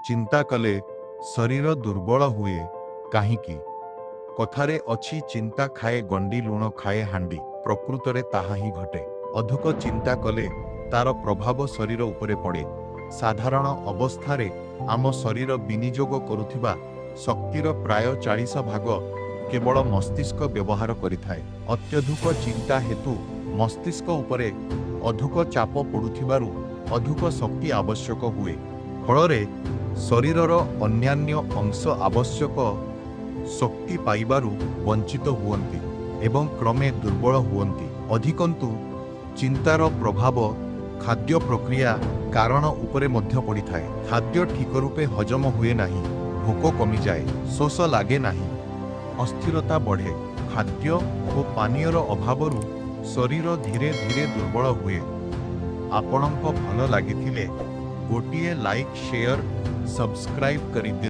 ଚିନ୍ତା କଲେ ଶରୀର ଦୁର୍ବଳ ହୁଏ, କାହିଁକି? କଥାରେ ଅଛି, ଚିନ୍ତା ଖାଏ ଗଣ୍ଡି, ଲୁଣ ଖାଏ ହାଣ୍ଡି। ପ୍ରକୃତରେ ତାହା ହିଁ ଘଟେ। ଅଧିକ ଚିନ୍ତା କଲେ ତାର ପ୍ରଭାବ ଶରୀର ଉପରେ ପଡ଼େ। ସାଧାରଣ ଅବସ୍ଥାରେ ଆମ ଶରୀର ବିନିଯୋଗ କରୁଥିବା ଶକ୍ତିର ପ୍ରାୟ 40 ଭାଗ କେବଳ ମସ୍ତିଷ୍କ ବ୍ୟବହାର କରିଥାଏ। ଅତ୍ୟଧିକ ଚିନ୍ତା ହେତୁ ମସ୍ତିଷ୍କ ଉପରେ ଅଧିକ ଚାପ ପଡ଼ୁଥିବାରୁ ଅଧିକ ଶକ୍ତି ଆବଶ୍ୟକ ହୁଏ। ଫଳରେ ଶରୀରର ଅନ୍ୟାନ୍ୟ ଅଂଶ ଆବଶ୍ୟକ ଶକ୍ତି ପାଇବାରୁ ବଞ୍ଚିତ ହୁଅନ୍ତି ଏବଂ କ୍ରମେ ଦୁର୍ବଳ ହୁଅନ୍ତି। ଅଧିକନ୍ତୁ, ଚିନ୍ତାର ପ୍ରଭାବ ଖାଦ୍ୟ ପ୍ରକ୍ରିୟା କରଣ ଉପରେ ମଧ୍ୟ ପଡ଼ିଥାଏ। ଖାଦ୍ୟ ଠିକ ରୂପେ ହଜମ ହୁଏ ନାହିଁ, ଭୋକ କମିଯାଏ, ଶୋଷ ଲାଗେ ନାହିଁ, ଅସ୍ଥିରତା ବଢ଼େ। ଖାଦ୍ୟ ଓ ପାନୀୟର ଅଭାବରୁ ଶରୀର ଧୀରେ ଧୀରେ ଦୁର୍ବଳ ହୁଏ। ଆପଣଙ୍କ ଭଲ ଲାଗିଥିଲେ ଗୋଟିଏ ଲାଇକ୍, ସେୟାର, ସବସ୍କ୍ରାଇବ୍ କରିଦିଅନ୍ତୁ।